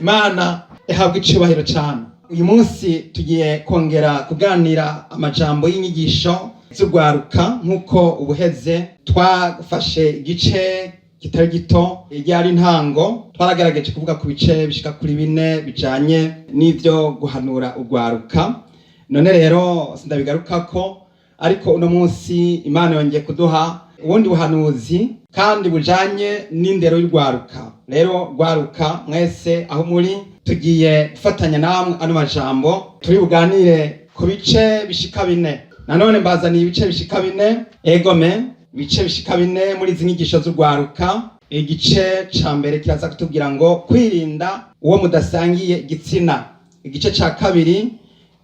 Imana ihabwa icubahiro cyane. Uyu munsi tugiye kongera kuganira amajambo y'inyigisho z'urwaruka. Nk'uko ubuheze twafashe igice kitari gito, ryari intango, twaragerageje kuvuga ku bice bishika kuri bine bijanye n'ivyo guhanura urwaruka. None rero sindabigarukako, ariko uno munsi Imana yongeye kuduha ubundi buhanuzi kandi bujanye n'indero y'urwaruka. Rero rwaruka mwese aho muri, tugiye gufatanya namwe ano majambo. Turi buganire ku bice bishika bine. Nanone mbazaniye ibice bishika bine, egome, ibice bishika bine muri izi nyigisho z'urwaruka. Igice ca mbere kiraza kutubwira ngo kwirinda uwo mudasangiye igitsina. Igice ca kabiri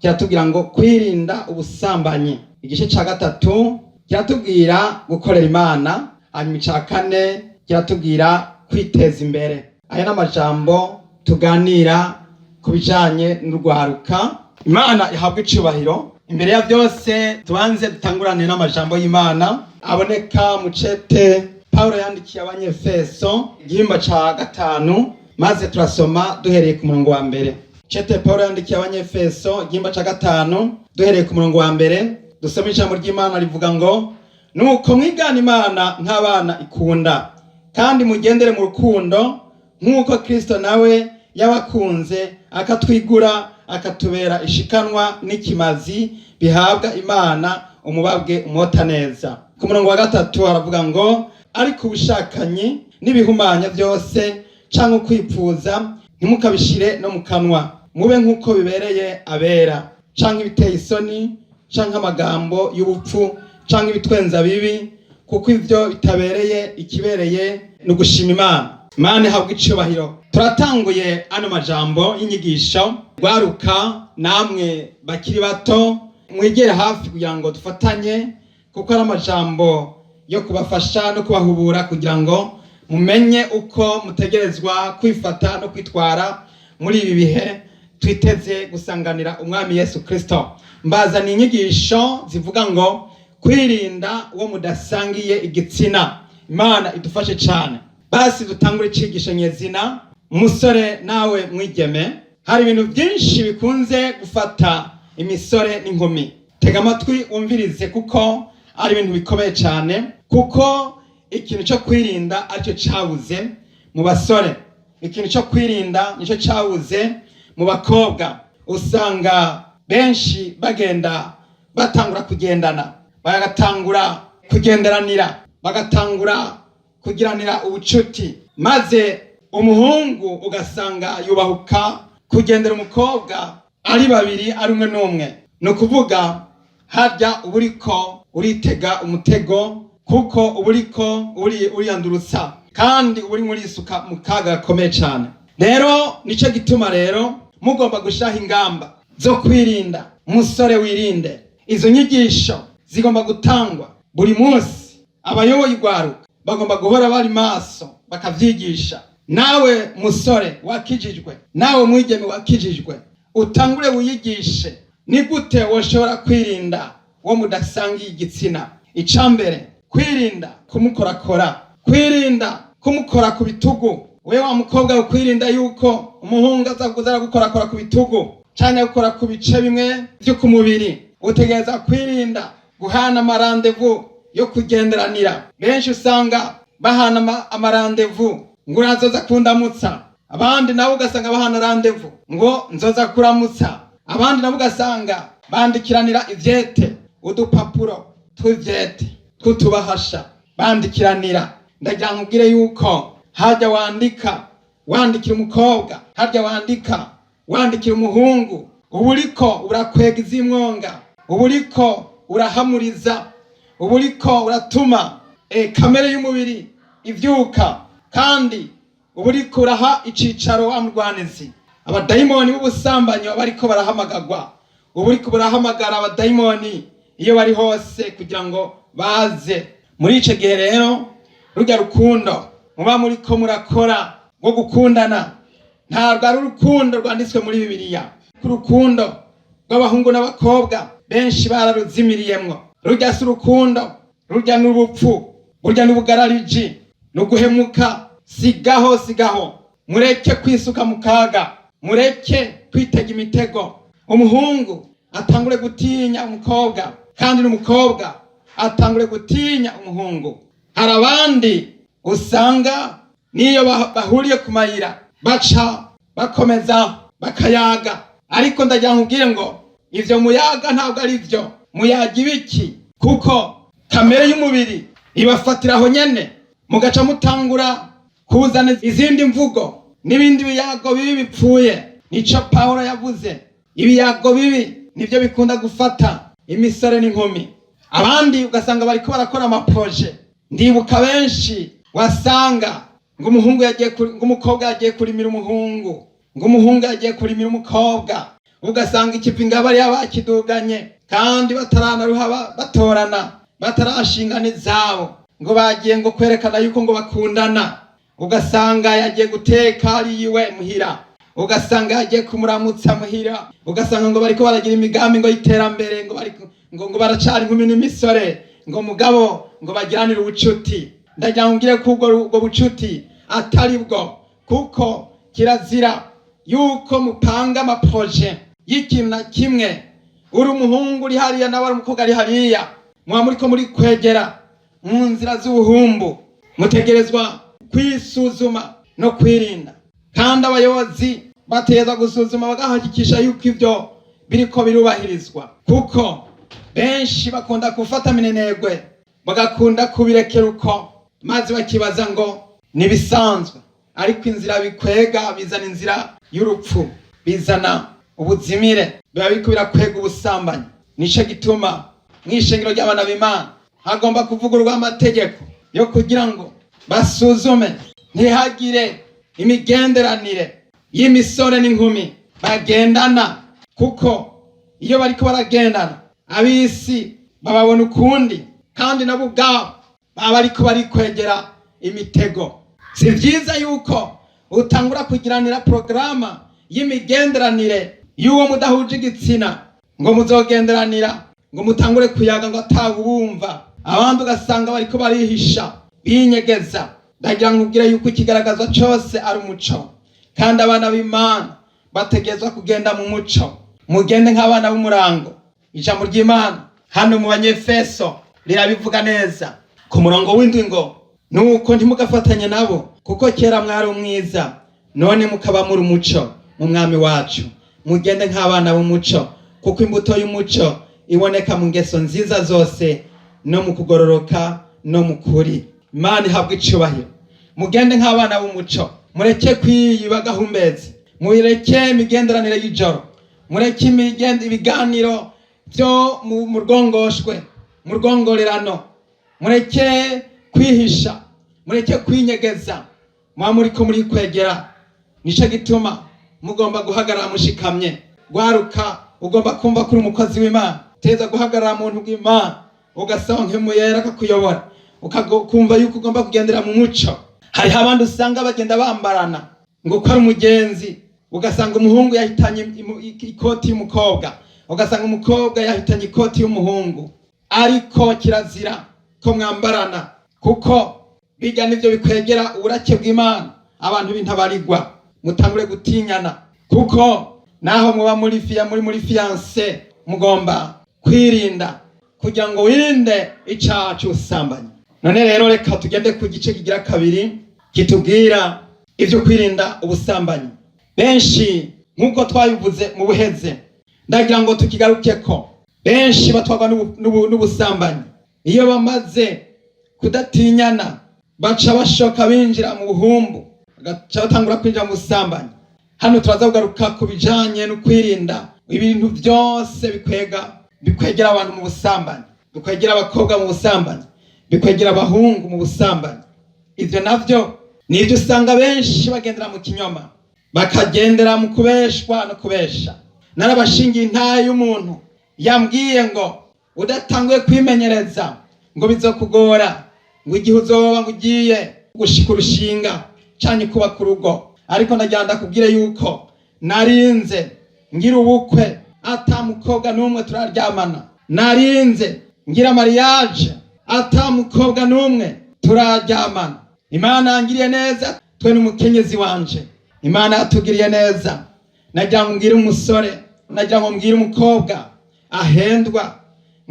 kiratubwira ngo kwirinda ubusambanyi. Igice ca gatatu kiratubwira gukorera Imana. Hanyuma ica kane kiratubwira kwiteza imbere. Aya ni amajambo tuganira ku bijanye n'urwaruka. Imana ihabwa icubahiro. Imbere ya byose, tubanze dutangurane n'amajambo y'Imana aboneka mu cete Pawulo yandikiye Abanyefeso, igihimba ca gatanu, maze turasoma duhereye ku murongo wa mbere. Cete Pawulo yandikiye Abanyefeso, igihimba ca gatanu, duhereye ku murongo wa mbere, dusoma ijambo ry'Imana rivuga ngo: "Nuko mwigana Imana nk'abana ikunda, kandi mugendere mu rukundo nk'uko Kristo nawe yabakunze, akatwigura, akatubera ishikanwa n'ikimazi bihabwa Imana, umubabwe umota neza." Ku murongo wa gatatu haravuga ngo: "Ariko ubushakanyi n'ibihumanya byose canke ukwipfuza ntimukabishire no mu kanwa, mube nk'uko bibereye abera, canke ibiteye isoni, canke amagambo y'ubupfu, canke ibitwenza bibi, kuko ivyo bitabereye. Ikibereye ni ugushima Imana." Imana ihabwa icubahiro. Turatanguye ano majambo y'inyigisho. Rwaruka namwe bakiri bato, mwegere hafi kugira ngo dufatanye, kuko ari amajambo yo kubafasha no kubahubura kugira ngo mumenye uko mutegerezwa kwifata no kwitwara muri ibi bihe twiteze gusanganira Umwami Yesu Kristo. Mbazaniye inyigisho zivuga ngo kwirinda uwo mudasangiye igitsina. Imana idufashe cyane. Basi dutangure icigisho nyezina. Umusore nawe mwigeme, hari ibintu byinshi bikunze gufata imisore n'inkumi. Tega amatwi wumvirize, kuko ari ibintu bikomeye cyane, kuko ikintu cyo kwirinda aricyo cyabuze mu basore, ikintu cyo kwirinda nicyo cyabuze mu bakobwa. Usanga benshi bagenda batangura kugendana, bagatangura kugenderanira, bagatangura kugiranira ubucuti, maze umuhungu ugasanga yubahuka kugendera umukobwa ari babiri, ari umwe n'umwe. Ni ukuvuga harya uba uriko uritega umutego, kuko uba uriko uriyandurutsa kandi uba uri murisuka mu kaga gakomeye cyane. Rero nicyo gituma rero mugomba gushaha ingamba zo kwirinda. Umusore wirinde. Izo nyigisho zigomba gutangwa buri munsi. Abayoboye urwaruka bagomba guhora bari maso bakavyigisha. Nawe musore wakijijwe, nawe mwigeme wakijijwe, utangure wiyigishe ni gute woshobora kwirinda uwo mudasangiye igitsina. Icambere, kwirinda kumukorakora, kwirinda kumukora ku bitugu. We wa mukobwa we, kwirinda yuko umuhungu aza kuza aragukorakora ku bitugu canke gukora ku bice bimwe vyo ku mubiri. Utegereza kwirinda guhana ama rendez-vous yo kugenderanira. Benshi usanga bahana ama rendez-vous ngo urazoza kundamutsa, abandi nabo ugasanga bahana rendez-vous ngo nzoza kuramutsa, abandi nabo ugasanga bandikiranira ivyete, udupapuro tw'ivyete tw'utubahasha bandikiranira. Ndagira nkubwire yuko hajya wandika wandikira umukobwa, harya wandika wandikira umuhungu, uba uriko urakwega izimwonga, uba uriko urahamuriza, uba uriko uratuma kamere y'umubiri ivyuka, kandi uba uriko uraha icicaro wa murwanizi. Abadayimoni b'ubusambanyi baba bariko barahamagagwa. Uba uriko urahamagara abadayimoni iyo bari hose kugira ngo baze. Muri ico gihe rero, rurya rukundo muba muriko murakora rwo gukundana ntabwo ari urukundo rwanditswe muri Bibiliya. Urukundo rw'abahungu n'abakobwa benshi bararuzimiriyemwo. Rurya si urukundo, rurya n'ubupfu, burya n'ubugarariji, ni uguhemuka. Sigaho, sigaho. Mureke kwisuka mu kaga, mureke kwitega imitego. Umuhungu atangure gutinya umukobwa, kandi n'umukobwa atangure gutinya umuhungu. Hari abandi usanga niyo bahuriye ku mayira baca bakomeza bakayaga, ariko ndagira nkubwire ngo ivyo muyaga ntabwo ari byo. Muyaga ibiki? Kuko kamere y'umubiri ibafatira aho nyene, mugaca mutangura kuzana izindi mvugo n'ibindi biyago bibi bipfuye. Nico Pawulo yavuze, ibiyago bibi nivyo bikunda gufata imisore n'inkumi. Abandi ugasanga bariko barakora ama projets. Ndibuka benshi wasanga ngo umuhungu yagiye ngo umukobwa yagiye kurimira umuhungu, ngo umuhungu yagiye kurimira umukobwa, ugasanga ikivi ngabari bakiduganye kandi bataranaruha batorana, batarashingana izabo, ngo bagiye ngo kwerekana yuko ngo bakundana. Ugasanga yagiye guteka ari iwe muhira, ugasanga yagiye kumuramutsa muhira, ugasanga ngo bariko baragira imigambi ngo y'iterambere, ngo bariko ngo baracari inkumi n'imisore, ngo mugabo ngo bagiranire ubucuti. Ndagira ngo ngire ko ubwo bucuti atari bwo, kuko kirazira yuko mupanga ama projets y'ikintu na kimwe. Uri umuhungu uri hariya, nawe ari umukobwa ari hariya, muba muriko muri kwegera mu nzira z'ubuhumbu. Mutegerezwa kwisuzuma no kwirinda, kandi abayobozi bategerezwa gusuzuma bagahakikisha yuko ivyo biriko birubahirizwa, kuko benshi bakunda gufata minenegwe, bagakunda kubirekera uko, maze bakibaza ngo nibisanzwe. Ariko inzira bikwega bizana inzira y'urupfu, bizana ubuzimire, biba biriko birakwega ubusambanyi. Nico gituma mw'ishengero ry'abana b'Imana hagomba kuvugururwa amategeko yo kugira ngo basuzume ntihagire imigenderanire y'imisore n'inkumi bagendana, kuko iyo bariko baragendana ab'isi bababona ukundi, kandi nabo ubwabo baba bariko barikwegera imitego. Si vyiza yuko utangura kugiranira porogaramu y'imigenderanire y'uwo mudahuje igitsina, ngo muzogenderanira, ngo mutangure kuyaga ngo atawubumva. Abandi ugasanga bariko barihisha binyegeza. Ndagira nkubwire yuko ikigaragazwa cose ari umuco, kandi abana b'Imana bategerezwa kugenda mu muco. Mugende nk'abana b'umurango. Ijambo ry'Imana hano mu Banyefeso rirabivuga neza ku murongo w'indwi ngo: "Nuko ntimugafatanye nabo, kuko kera mwari umwiza, none mukaba muri umuco mu Mwami wacu. Mugende nk'abana b'umuco, kuko imbuto y'umuco iboneka mu ngeso nziza zose no mu kugororoka no mu kuri." Imana ihabwa icubahiro. Mugende nk'abana b'umuco, mureke kwiyiba gahumbezi, mureke imigenderanire y'ijoro, mureke ibiganiro byo mu rwongoshwe, mu rwongorerano, mureke kwihisha, mureke kwinyegeza, muba muriko muri kwegera. Nico gituma mugomba guhagarara mushikamye. Gwaruka, ugomba kumva kuri umukozi w'Imana, teza guhagarara mu ntu bw'Imana, ugasaba nkemu yera akakuyobora, ukumva yuko ugomba kugendera mu muco. Hariho abandi usanga bagenda bambarana ngo ko ari umugenzi, ugasanga umuhungu yahitanye ikoti y'umukobwa, ugasanga umukobwa yahitanye ikoti y'umuhungu. Ariko kirazira ko mwambarana, kuko bijya nivyo bikwegera uburake bw'Imana. Abantu b'intabarigwa, mutangure gutinyana, kuko naho muba muri fiancé, mugomba kwirinda kugira ngo wirinde icaha c'ubusambanyi. None rero reka tugende ku gice kigira kabiri kitubwira ivyo kwirinda ubusambanyi. Benshi, nk'uko twabivuze mu buheze, ndagira ngo tukigarukeko, benshi batwarwa n'ubusambanyi. Iyo bamaze kudatinyana, baca bashoka binjira mu buhumbu, bagaca batangura kwinjira mu busambanyi. Hano turaza kugaruka ku bijanye no kwirinda ibintu byose bikwegera abantu mu busambanyi, bikwegera abakobwa mu busambanyi, bikwegera abahungu mu busambanyi. Ivyo navyo ni ibyo usanga benshi bagendera mu kinyoma, bakagendera mu kubeshwa no kubesha. Narabashingiye intahe y'umuntu yambwiye ngo udatanguye kwimenyereza ngo bizokugora, ngo igihe uzoba ngo ugiye gushika urushinga canke kubaka urugo. Ariko ndagira ndakubwire yuko narinze ngira ubukwe ata mukobwa n'umwe turaryamana, narinze ngira mariage ata mukobwa n'umwe turaryamana. Imana yangiriye neza, twe n'umukenyezi wanje. Imana yatugiriye neza. Nagira ngo mbwire umusore, nagira ngo mbwire umukobwa ahendwa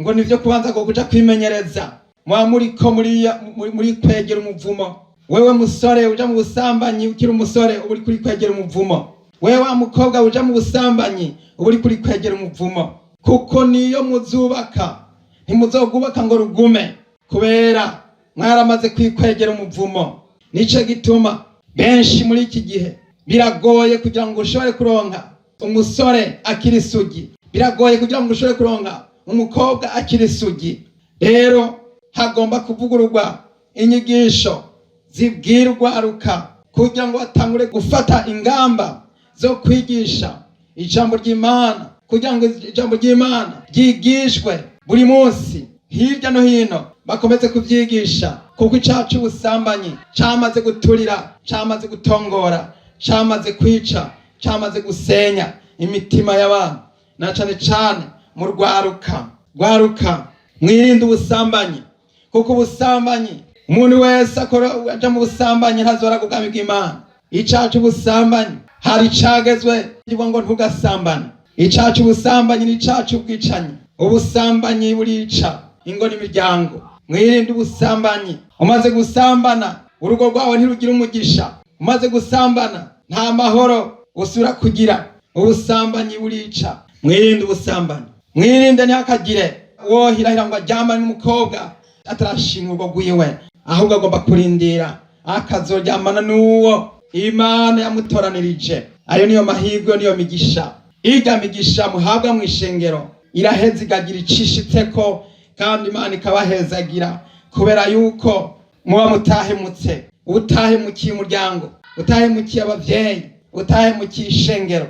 ngo nivyo kubanza ngo kuja kwimenyereza, muba muriko muri kwegera umuvumo. Wewe musore uja mu busambanyi ukiri umusore, uba uri kuri kwegera umuvumo. Wewe wa mukobwa uja mu busambanyi, uba uri kuri kwegera umuvumo, kuko niyo muzubaka ntimuzogubaka ngo rugume, kubera mwaramaze kwikwegera umuvumo. Nico gituma benshi muri iki gihe biragoye kugira ngo ushobore kuronka umusore akiri isugi, biragoye kugira ngo ushobore kuronka umukobwa akiri isugi. Rero hagomba kuvugururwa inyigisho zibwirwaruka kugira ngo batangure gufata ingamba zo kwigisha ijambo ry'Imana, kugira ngo ijambo ry'Imana ryigishwe buri munsi hirya no hino, bakomeze kuvyigisha, kuko icaha c'ubusambanyi camaze guturira, camaze gutongora, camaze kwica, camaze gusenya imitima y'abantu, na cane cane mu rwaruka. Rwaruka, mwirinde ubusambanyi, kuko ubusambanyi, umuntu wese akora aja mu busambanyi ntazora ubwami bw'Imana. Icaha c'ubusambanyi, hari icagezwe kivuga ngo ntugasambane. Icaha c'ubusambanyi ni icaha c'ubwicanyi. Ubusambanyi burica ingo n'imiryango. Mwirinde ubusambanyi. Umaze gusambana, urugo rwawe ntirugira umugisha. Umaze gusambana, nta mahoro usubira kugira. Ubusambanyi burica. Mwirinde ubusambanyi, mwirinde. Ntihakagire wohirahira ngo aryamane n'umukobwa atarashinga urwo rwiwe, ahubwo agomba kurindira akazoryamana n'uwo Imana yamutoranirije. Ayo niyo mahirwe, niyo migisha. Irya migisha muhabwa mu ishengero iraheza ikagira icishitseko, kandi Imana ikabahezagira, kubera yuko muba mutahemutse. Utahemukiye umuryango, utahemukiye abavyeyi, utahemukiye ishengero,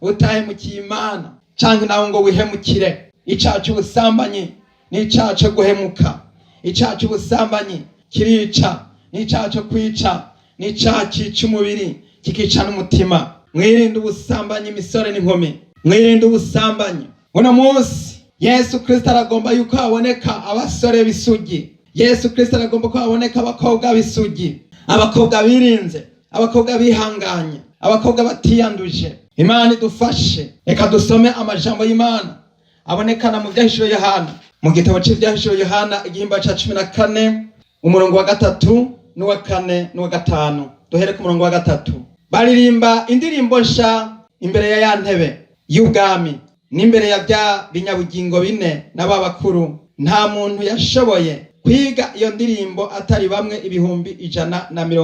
utahemukiye Imana, canke nawe ngo wihemukire. Icaha c'ubusambanyi ni icaha co guhemuka. Icaha c'ubusambanyi kirica, ni icaha co kwica, ni icaha cica umubiri kikica n'umutima. Mwirinde ubusambanyi, imisore n'inkumi, mwirinde ubusambanyi. Uno munsi Yesu Kristo aragomba yuko haboneka abasore b'isugi. Yesu Kristo aragomba ko haboneka abakobwa b'isugi, abakobwa birinze, abakobwa bihanganye, abakobwa batiyanduje. Imana idufashe. Reka dusome amajambo y'Imana abonekana mu Vyahishuro Yohana, mu gitabo c'Ivyahishuro Yohana, igihimba ca 14, umurongo wa 3 n'uwa 4 n'uwa 5. Duhere ku murongo wa 3. Baririmba indirimbo nsha imbere ya ya ntebe y'ubwami n'imbere ya bya binyabugingo bine n'aba bakuru. Nta muntu yashoboye kwiga iyo ndirimbo atari bamwe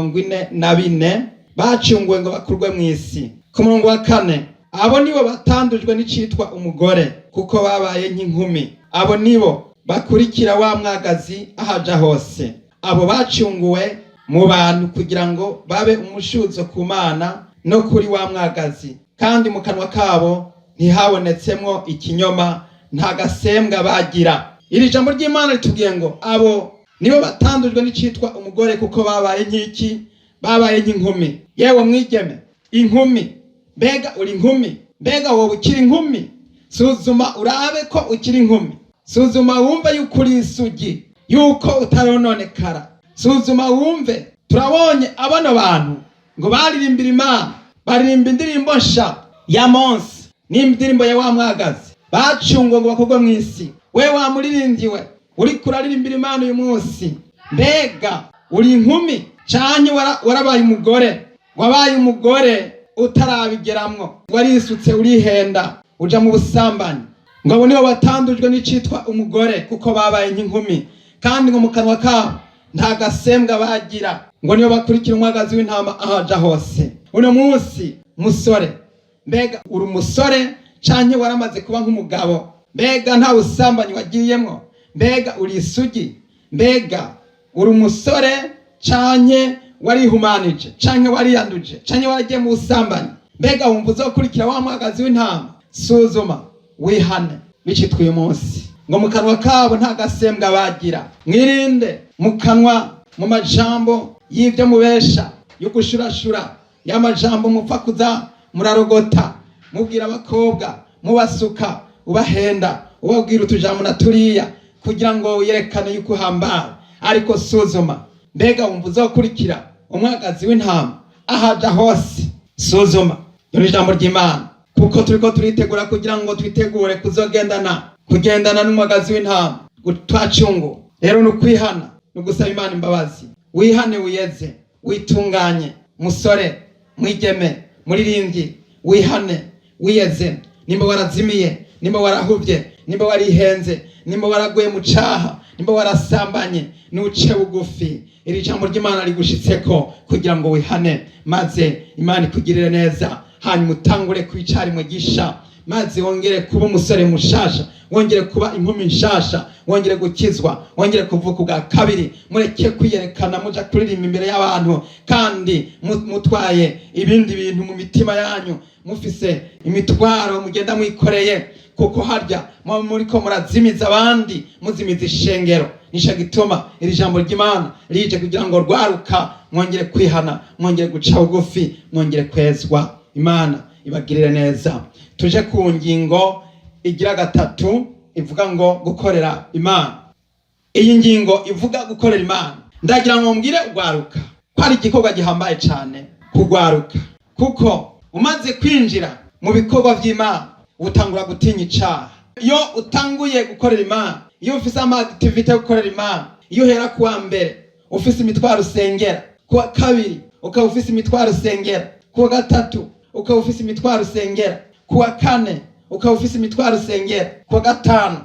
144,000 bacunguwe ngo bakurwe mu isi. Ku murongo wa 4: abo nibo batandujwe n'icitwa umugore, kuko babaye nk'inkumi. Abo nibo bakurikira wa mwagazi ahaja hose. Abo bacunguwe mu bantu kugira ngo babe umushuzo ku Mana no kuri wa mwagazi, kandi mu kanwa kabo ntihabonetsemwo ikinyoma, nta gasembwa bagira. Iri jambo ry'Imana ritubwiye ngo abo nibo batandujwe n'icitwa umugore, kuko babaye nk'iki? Babaye nk'inkumi. Yewe mwigeme, inkumi, mbega uri inkumi? Mbega wowe ukiri inkumi? Suzuma urabe ko ukiri inkumi. Suzuma wumve yuko uri isugi, yuko utarononekara. Suzuma wumve. Turabonye abano bantu ngo baririmbira Imana, baririmba indirimbo nsha ya Mose n'indirimbo ya wa mwagazi, bacungwe ngo bakorwe mu isi. We wa muririmvyiwe uriko uraririmbira Imana uyu munsi, mbega uri inkumi canke warabaye umugore? Wabaye umugore utarabigeramwo, warisutse, urihenda, uja mu busambanyi. Ngo abo nibo batandujwe n'icitwa umugore, kuko babaye nk'inkumi, kandi ngo mu kanwa kabo nta gasembwa bagira. Ngo nibo bakurikira umwagazi w'intama ahaja hose. Uno munsi musore, mbega uri umusore canke waramaze kuba nk'umugabo? Mbega nta busambanyi wagiyemwo? Mbega uri isugi? Mbega uri umusore canke warihumanije, canke wariyanduje, canke waragiye mu busambanyi? Mbega wumva uzokurikira wa mwagazi w'intama? Suzuma wihane bicitwa uyu munsi. Ngo mu kanwa kabo nta gasembwa bagira. Mwirinde mu kanwa, mu majambo y'ibyo mubesha, yo gushurashura, y'amajambo mupfa kuza murarogota mubwira abakobwa, mubasuka, ubahenda, ubabwira utujambo na turiya kugira ngo wiyerekane yuko uhambaye. Ariko suzuma, mbega wumva uzokurikira umwagazi w'intama ahaja hose? Suzuma. Iyo ni ijambo ry'Imana, kuko turiko turitegura kugira ngo twitegure kuzogendana, kugendana n'umwagazi w'intama twacungu. Rero ni ukwihana, ni ugusaba Imana imbabazi. Wihane, wiyeze, witunganye. Musore, mwigeme, muririmbyi, wihane, wiyeze. Nimba warazimiye, nimba warahuvye, nimba warihenze, nimba waraguye mu caha, nimba warasambanye, nuce bugufi. Iri jambo ry'Imana rigushitseko kugira ngo wihane, maze Imana ikugirire neza, hanyuma utangure kwicara gisha, maze wongere kuba umusore mushasha, wongere kuba inkumi nshasha, wongere gukizwa, wongere kuvuka ubwa kabiri. Mureke kwiyerekana muja kuririmba imbere y'abantu kandi mutwaye ibindi bintu mu mitima yanyu, mufise imitwaro mugenda mwikoreye, kuko harya muba muriko murazimiza abandi, muzimiza ishengero. Nico gituma iri jambo ry'Imana rije kugira ngo rwaruka mwongere kwihana, mwongere guca bugufi, mwongere kwezwa. Imana ibagirire neza. Tuje ku ngingo igira gatatu ivuga ngo gukorera Imana. Iyi ngingo ivuga gukorera Imana, ndagira ngo mbwire urwaruka ko ari igikorwa gihambaye cyane kugwaruka, kuko umaze kwinjira mu bikorwa by'Imana utangura gutinya icaha. Iyo utanguye gukorera Imana, iyo ufise ama activités yo gukorera Imana, iyo uhera kuwa mbere ufise imitwaro usengera, kuwa kabiri ukaba ufise imitwaro usengera, kuwa gatatu ukaba ufise imitwaro usengera, kuwa kane ukaba ufise imitwaro usengera, kuwa gatanu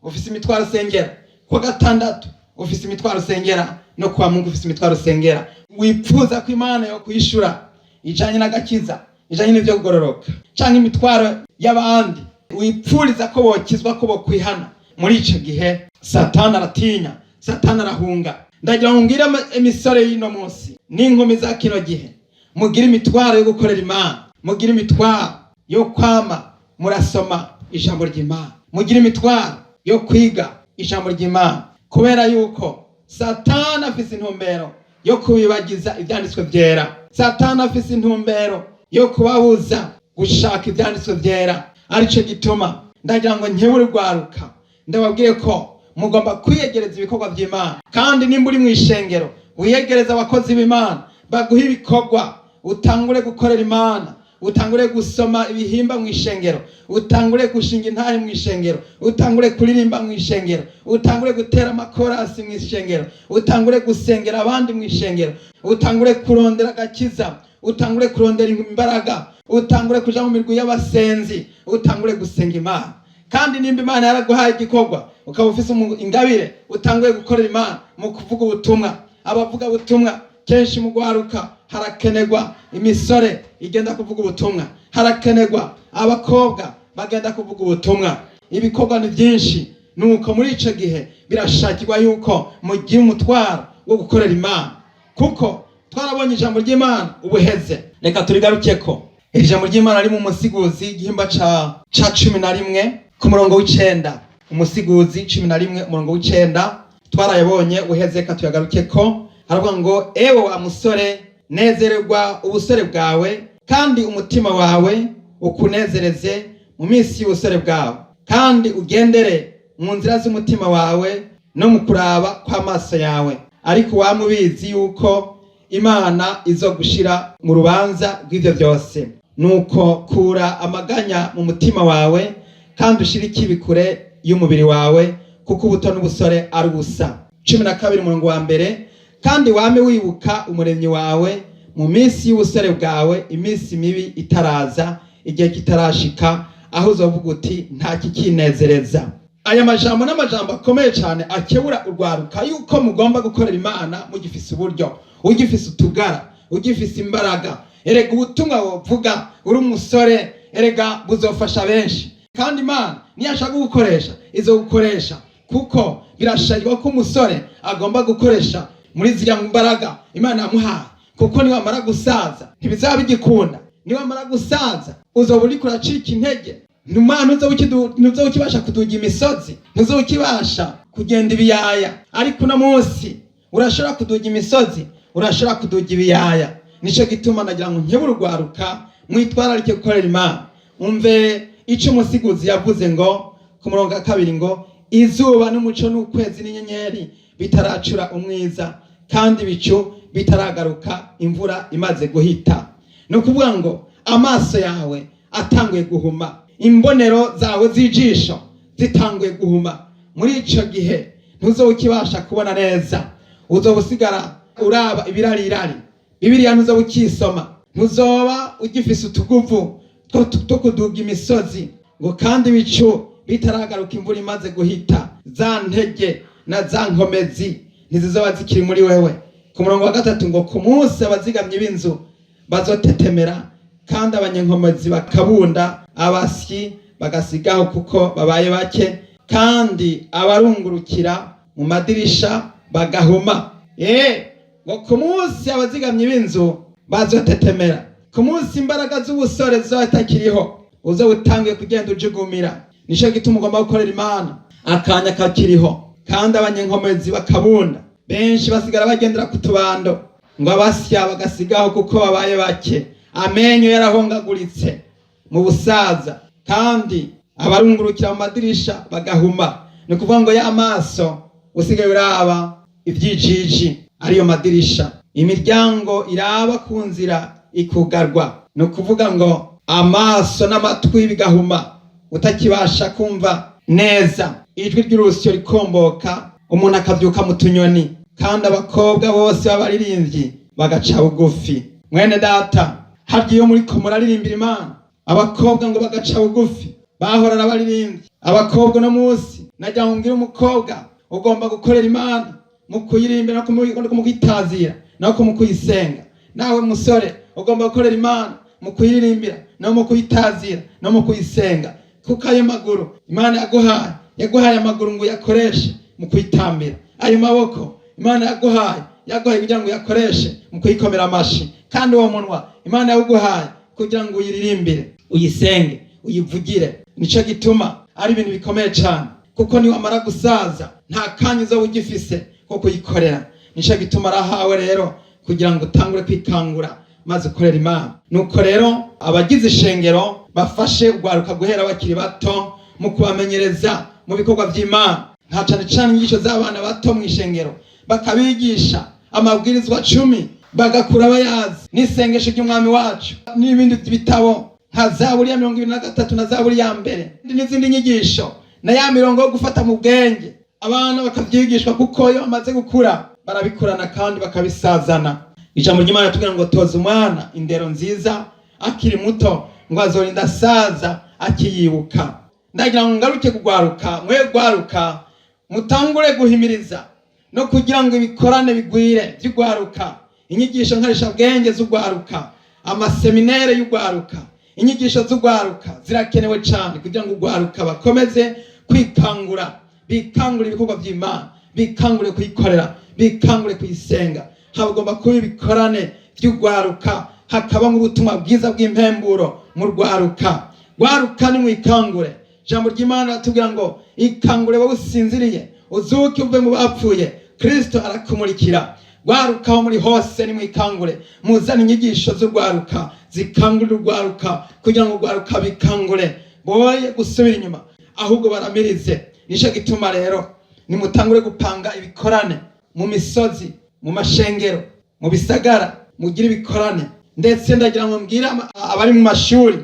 ufise imitwaro usengera, kuwa gatandatu ufise imitwaro usengera, no kuwa Mungu ufise imitwaro usengera, wipfuza ko Imana yo kwishura ijanye n'agakiza, ijanye n'ivyo kugororoka, canke imitwaro y'abandi wipfuriza ko bokizwa, ko bokwihana. Muri ico gihe Satani aratinya, Satani arahunga. Ndagira ngo mbwire imisore y'ino munsi n'inkumi za kino gihe: mugire imitwaro yo gukorera Imana, mugire imitwaro yo kwama murasoma ijambo ry'Imana, mugire imitwaro yo kwiga ijambo ry'Imana, kubera yuko Satani afise intumbero yo kubibagiza ivyanditswe vyera. Satani afise intumbero yo kubabuza gushaka ivyanditswe vyera. Arico gituma ndagira ngo nkebure urwaruka, ndababwire ko mugomba kwiyegereza ibikorwa vy'Imana. Kandi nimba uri mw'ishengero, wiyegereza abakozi b'Imana baguha ibikorwa, utangure gukorera Imana, utangure gusoma ibihimba mw'ishengero, utangure gushinga intahe mw'ishengero, utangure kuririmba mw'ishengero, utangure gutera amakorasi mw'ishengero, utangure gusengera abandi mw'ishengero, utangure kurondera agakiza, utangure kurondera imbaraga, utangure kuja mu mirwi y'abasenzi, utangure gusenga Imana. Kandi nimba Imana yaraguhaye igikorwa, ukaba ufise ingabire, utanguye gukorera Imana mu kuvuga ubutumwa. Abavuga ubutumwa kenshi mu gwaruka harakenerwa imisore igenda kuvuga ubutumwa, harakenerwa abakobwa bagenda kuvuga ubutumwa. Ibikorwa ni byinshi. Nuko muri ico gihe birashakirwa yuko mugira umutwaro wo gukorera Imana, kuko twarabonye ijambo ry'Imana ubuheze. Reka turigarukeko. Iri jambo ry'Imana riri mu Musiguzi, igihimba ca 11 ku murongo w'9. Umusiguzi 11 umurongo w'9, twarayabonye uheze, reka tuyagarukeko. Haravuga ngo: "Ewe wa musore, nezererwa ubusore bwawe, kandi umutima wawe ukunezereze mu minsi y'ubusore bwawe, kandi ugendere mu nzira z'umutima wawe no mu kuraba kw'amaso yawe. Ariko wama ubizi yuko Imana izogushira mu rubanza rw'ivyo byose. Nuko kura amaganya mu mutima wawe, kandi ushire ikibi kure y'umubiri wawe, kuko ubuto n'ubusore ari ubusa." 12 umurongo wa mbere: "Kandi wame wibuka Umuremyi wawe mu minsi y'ubusore bwawe, iminsi mibi itaraza, igihe kitarashika aho uzovuga uti: 'Nta kikinezereza.'" Aya majambo n'amajambo akomeye cyane akebura urwaruka yuko mugomba gukorera Imana mugifise uburyo, ugifise utugara, ugifise imbaraga. Erega ubutumwa wovuga uri umusore, erega buzofasha benshi. Kandi Imana niyashaka gukoresha izogukoresha, kuko birashakirwa ko umusore agomba gukoresha muri ziriya mbaraga Imana yamuhaye, kuko niwamara gusaza ntibizaba bigikunda. Niwamara gusaza uzoba uriko uracika intege. Numa ntuzoba ukibasha kuduga imisozi, ntuzoba ukibasha kugenda ibiyaya. Ariko uno munsi urashobora kuduga imisozi, urashobora kuduga ibiyaya. Nico gituma nagira ngo nkebure urwaruka, mwitwararike gukorera Imana. Umve ico Umusiguzi yavuze ngo ku murongo wa kabiri ngo: "Izuba n'umuco n'ukwezi n'inyenyeri bitaracura umwiza, kandi ibicu bitaragaruka imvura imaze guhita." Ni ukuvuga ngo Amaso yawe atanguye guhuma, imbonero zawe z'ijisho zitanguye guhuma, muri ico gihe ntuzoba ukibasha kubona neza, uzoba usigara uraba ibirarirari. Bibiliya ntuzoba ukisoma, ntuzoba ugifise utuguvu two kuduga imisozi. Ngo kandi ibicu bitaragaruka, imvura imaze guhita, za ntege na za nkomezi ntizizoba zikiri muri wewe. Ku murongo wa 3 ngo: "Ku munsi abazigamyi b'inzu bazotetemera, kandi abanyenkomezi bakabunda, abasyi bagasigaho kuko babaye bake, kandi abarungurukira mu madirisha bagahuma." Ngo ku munsi abazigamyi b'inzu bazotetemera, ku munsi imbaraga z'ubusore zizoba zitakiriho, uzoba utanguye kugenda ujugumira. Nico gituma ugomba gukorera Imana akanya kakiriho. Kandi abanyenkomezi bakabunda, benshi basigara bagendera ku tubando. Ngo abasya bagasigaho kuko babaye bake, amenyo yarahongaguritse mu busaza, kandi abarungurukira mu madirisha bagahuma. Ni ukuvuga ngo ya maso usigaye uraba ivyijiji, ariyo madirisha. Imiryango iraba ku nzira ikugarwa. Ni ukuvuga ngo amaso n'amatwi bigahuma, utakibasha kumva neza, ijwi ry'urusyo rikomboka, umuntu akavyuka mu tunyoni, kandi abakobwa bose b'abaririmbyi bagaca bugufi. Mwene data, harya iyo muriko muraririmbira Imana, abakobwa ngo bagaca bugufi, bahorana abaririmbyi abakobwa. Uno munsi nagira ngo mbwire umukobwa: ugomba gukorera Imana mu kuyirimbira no mu kuyitazira no mu kuyisenga. Nawe musore, ugomba gukorera Imana mu kuyiririmbira no mu kuyitazira no mu kuyisenga, kuko ayo maguru Imana yaguhaye, yaguhaye amaguru ngo uyakoreshe mu kuyitambira. Ayo maboko Imana yaguhaye, yaguhaye kugira ngo uyakoreshe mu kuyikomera amashi. Kandi uwo munwa Imana yawuguhaye kugira ngo uyiririmbire, uyisenge, uyivugire. Nico gituma ari ibintu bikomeye cyane, kuko niwamara gusaza nta kanya uzoba ugifise ko kuyikorera. Nico gituma arahawe rero kugira ngo utangure kwikangura maze ukorera Imana. Nuko rero abagize ishengero bafashe urwaruka guhera bakiri bato mu kubamenyereza mu bikorwa by'Imana, nka cane cane inyigisho z'abana bato mu ishengero, bakabigisha amabwirizwa 10 bagakura bayazi, n'isengesho ry'Umwami wacu, n'ibindi bitabo nka Zaburi ya 23 na Zaburi ya 1 n'izindi nyigisho na ya mirongo yo gufata mu bwenge. Abana bakavyigishwa, kuko iyo bamaze gukura barabikurana kandi bakabisazana. Ijambo ry'Imana tubwira ngo: "Toza umwana indero nziza akiri muto, ngo azorinda asaza akiyibuka." Ndagira ngo ngaruke kugwaruka. Mwe gwaruka, mutangure guhimiriza no kugira ngo ibikorane bigwire by'ugwaruka, inyigisho nkarishabwenge z'ugwaruka, amaseminere y'ugwaruka, inyigisho z'ugwaruka zirakenewe cyane kugira ngo ugwaruka bakomeze kwikangura, bikangure ibikorwa by'Imana, bikangure kuyikorera, bikangure kuyisenga. Hagomba kuba ibikorane by'ugwaruka, hakaba nk'ubutumwa bwiza bw'impemburo mu rwaruka. Rwaruka, nimwikangure. Ijambo ry'Imana riratubwira ngo: "Ikangure wowe usinziriye, uzuke uve mu bapfuye, Kristo arakumurikira." Rwaruka, aho muri hose nimwikangure, muzane inyigisho z'urwaruka zikangurira urwaruka, kugira ngo urwaruka bikangure, boye gusubira inyuma, ahubwo baramirize. Nico gituma rero nimutangure gupanga ibikorane mu misozi, mu mashengero, mu bisagara, mugire ibikorane. Ndetse ndagira ngo mbwire abari mu mashuri: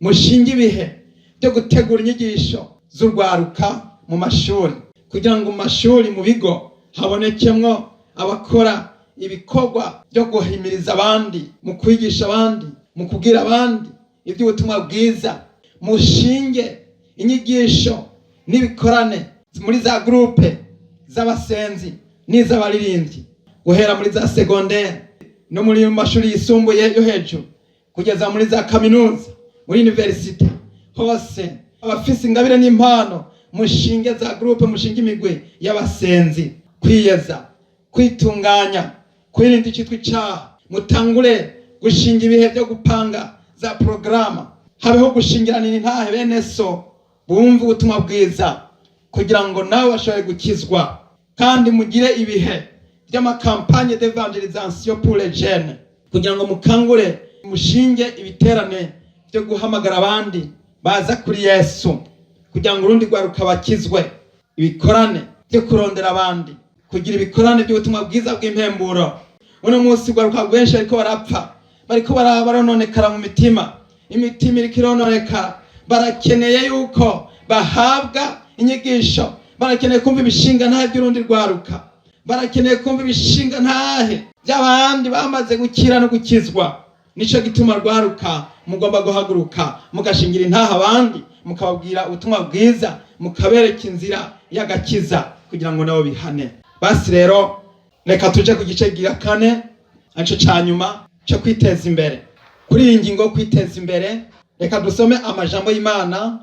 mushinge ibihe byo gutegura inyigisho z'urwaruka mu mashuri, kugira ngo mu mashuri, mu bigo, habonekemwo abakora ibikorwa byo guhimiriza abandi, mu kwigisha abandi, mu kubwira abandi iby'ubutumwa bwiza. Mushinge inyigisho n'ibikorane muri za groupe z'abasenzi n'iz'abaririmbyi, guhera muri za secondaire no muri mashuri yisumbuye yo hejuru, kugeza muri za kaminuza, muri université hose. Abafise ingabire n'impano, mushinge za groupe, mushinge imigwi y'abasenzi. Kwiyeza, kwitunganya, kwirinda icitwa icaha. Mutangure gushinga ibihe byo gupanga za porogaramu, habeho gushingiranira intahe bene so bumve ubutumwa bwiza, kugira ngo nawe bashobore gukizwa. Kandi mugire ibihe by'ama campagnes d'évangélisation pour les jeunes, kugira ngo mukangure, mushinge ibiterane byo guhamagara abandi baza kuri Yesu, kugira ngo urundi rwaruka bakizwe. Ibikorane byo kurondera abandi, kugira ibikorane by'ubutumwa bwiza bw'impemburo. Uno munsi rwaruka rwenshi bariko barapfa, bariko barononekara mu mitima. Imitima iriko irononekara. Barakeneye yuko bahabwa inyigisho, barakeneye kumva ibishinga ntahe by'urundi rwaruka, barakeneye kumva ibishinga ntahe by'abandi bamaze gukira no gukizwa. Nico gituma rwaruka mugomba guhaguruka, mugashingira intahe abandi, mukababwira ubutumwa bwiza, mukabereka inzira y'agakiza kugira ngo nabo bihane. Basi rero reka tuje ku gice gira kane, arico ca nyuma cyo kwiteza imbere. Kuri iyi ngingo yo kwiteza imbere, reka dusome amajambo y'Imana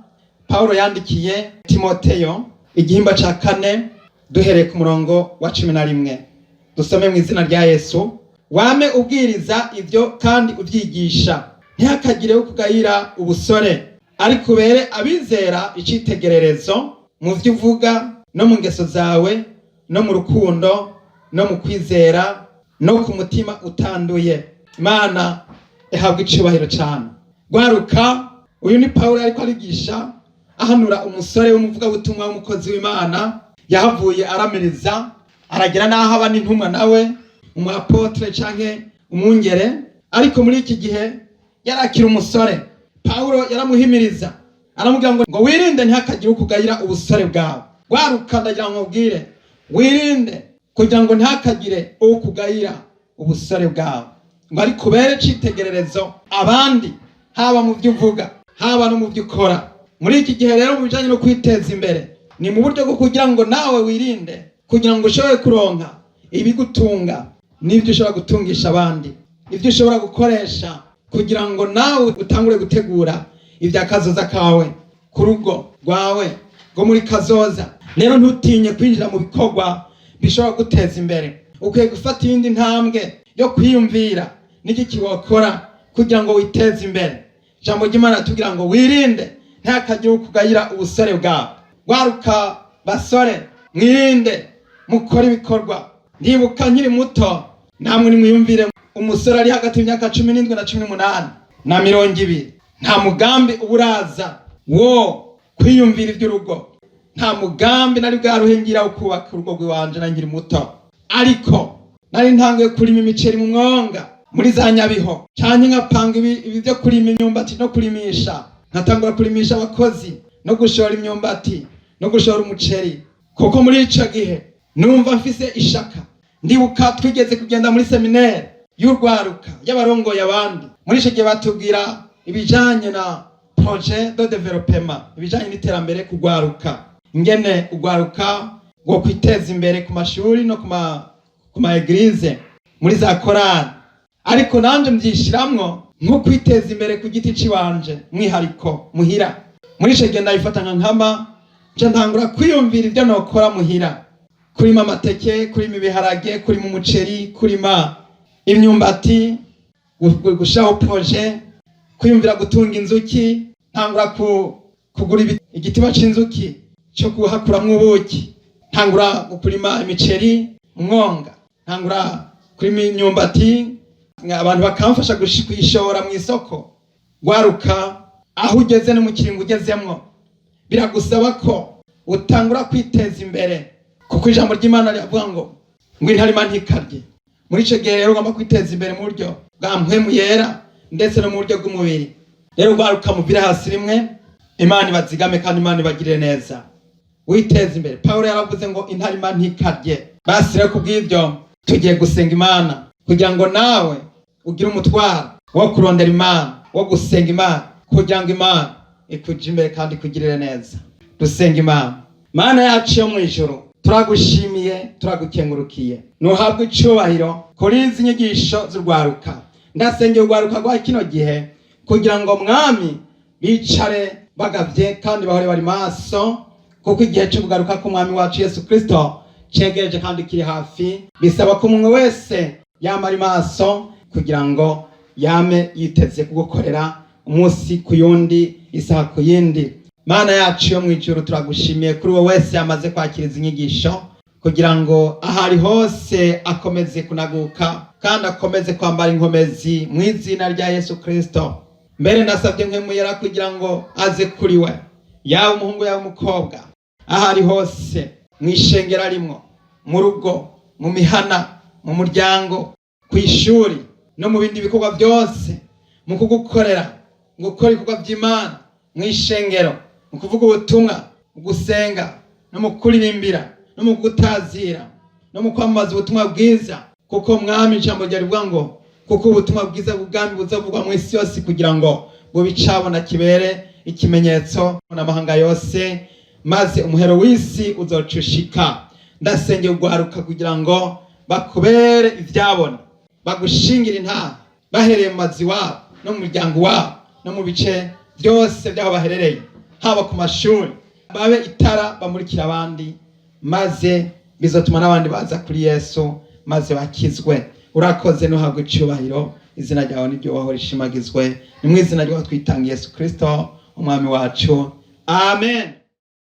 Pawulo yandikiye Timoteyo, igihimba ca 4, duhereye ku murongo wa 11. Dusome mu izina rya Yesu. Wame ubwiriza ivyo kandi uvyigisha, ntihakagire ukugayira ubusore, ariko ubere abizera icitegererezo mu vyo uvuga no mu ngeso zawe no mu rukundo no mu kwizera no ku mutima utanduye. Imana ihabwa icubahiro cane. Rwaruka, uyu ni Pawulo ariko arigisha, ahanura umusore w'umuvugabutumwa w'umukozi w'Imana. Yahavuye aramiriza, aragera n'aho aba n'intumwa nawe, umuapotre canke umwungere, ariko muri iki gihe yarakira umusore. Pawulo yaramuhimiriza, aramubwira ngo wirinde ntihakagire ukugayira ubusore bwawe. Rwaruka, ndagira ngo nkubwire, wirinde kugira ngo ntihakagire ukugayira ubusore bwawe, ngo ariko ubere icitegererezo abandi, haba mu byo uvuga, haba no mu byo ukora. Muri iki gihe rero, mu bijanye no kwiteza imbere, ni mu buryo bwo kugira ngo nawe wirinde, kugira ngo ushobore kuronka ibigutunga n'ibyo ushobora gutungisha abandi, ibyo ushobora gukoresha kugira ngo nawe utangure gutegura ibya kazoza kawe ku rugo rwawe rwo muri kazoza. Rero ntutinye kwinjira mu bikorwa bishobora guteza imbere. Ukwiye gufata iyindi ntambwe yo kwiyumvira n'igiki wakora kugira ngo witeze imbere. Ijambo ry'Imana tugira ngo wirinde ntihakagire ukugayira ubusore bwawe. Rwaruka, basore, mwirinde, mukore ibikorwa. Ndibuka nkiri muto, namwe nimwiyumvire umusore ari hagati y'imyaka 17 na 18 na 20, nta mugambi uba uraza wo kwiyumvira iby'urugo. Nta mugambi nari bwaruhengira wo kubaka urugo rw'iwanje na nkiri muto, ariko nari ntanguye kurima imiceri mu mwonga muri za Nyabiho, canke nkapanga ibi byo kurima imyumbati no kurimisha, nkatangura kurimisha abakozi no gushora imyumbati no gushora umuceri, kuko muri ico gihe numva mfise ishaka. Ndibuka twigeze kugenda muri seminaire y'urwaruka y'abarongoye abandi. Muri ico gihe batubwira ibijanye na projet de développement, ibijanye n'iterambere ku rwaruka, ingene urwaruka rwo kwiteza imbere ku mashuri no ku ma église, muri za korali. Ariko nanje mbyishiramwo nko kwiteza imbere ku giti ciwanje, mwihariko muhira. Muri ico gihe ndabifata nka nkama, nca ntangura kwiyumvira ibyo nokora muhira: kurima amateke, kurima ibiharage, kurima umuceri, kurima imyumbati, gushiraho projet, kwiyumvira gutunga inzuki. Ntangura kugura igitiba c'inzuki cyo kuhakuramwo ubuki. Ntangura kurima imiceri mwonga, ntangura kurima imyumbati, abantu bakamfasha kuyishora mu isoko. Rwaruka, aho ugeze no mu kiringo ugezemwo, biragusaba ko utangura kwiteza imbere, kuko ijambo ry'Imana riravuga ngo intarima ntikarye. Muri ico gihe rero ugomba kwiteza imbere mu buryo bwa mpwemu yera ndetse no mu buryo bw'umubiri. Rero rwaruka, muvire hasi rimwe. Imana ibazigame kandi Imana ibagirire neza. Witeze imbere. Pawulo yaravuze ngo intarima ntikarye. Basi rero kubw'ibyo tugiye gusenga Imana kugira ngo nawe ugire umutwaro wo kurondera Imana, wo gusenga Imana, kugira ngo Imana ikuje imbere kandi ikugirire neza. Dusenga Imana. Mana yacu yo mu ijuru, turagushimiye, turagukengurukiye, nuhabwe icubahiro kuri izi nyigisho z'urwaruka. Ndasengera urwaruka rwa kino gihe kugira ngo, Mwami, bicare bagavye kandi bahore bari maso, kuko igihe cyo kugaruka k'Umwami wacu Yesu Kristo cegereje kandi kiri hafi. Bisaba ko umuntu wese yama ari maso kugira ngo yame yiteze kugukorera umunsi ku yundi, isaha ku yindi. Mana yacu yo mu ijuru, turagushimiye kuri wowe wese yamaze kwakira izi nyigisho, kugira ngo aho ari hose akomeze kunaguka kandi akomeze kwambara inkomezi mu izina rya Yesu Kristo. Mbere ndasabye Mpwemu kugira ngo aze kuri we, yaba umuhungu, yaba umukobwa, aho ari hose, mu ishengero arimwo, mu rugo, mu mihana, mu muryango, ku ishuri no mu bindi bikorwa byose mu kugukorera. Mu gukora ibikorwa by'Imana mu ishengero, mu kuvuga ubutumwa, mu gusenga, no mu kuririmbira, no mu gutazira, no mu kwamamaza ubutumwa bwiza. Kuko Mwami, ijambo ryawe rivuga ngo kuko ubutumwa bwiza bw'ubwami buzovugwa mu isi yose kugira ngo bube icabona kibere ikimenyetso n'amahanga yose, maze umuhero w'isi uzocushika. Ndasengera urwaruka kugira ngo bakubere ivyabona, bagushingira intahe bahereye mu mazu iwabo, no mu muryango wabo, no mu bice byose by'aho baherereye, haba ku mashuri, babe itara bamurikira abandi, maze bizotuma n'abandi baza kuri Yesu maze bakizwe. Urakoze, nuhabwa icubahiro, izina ryawe niryo wahora rishimagizwe. Ni mu izina ryawe twitanga, Yesu Kristo umwami wacu, amen.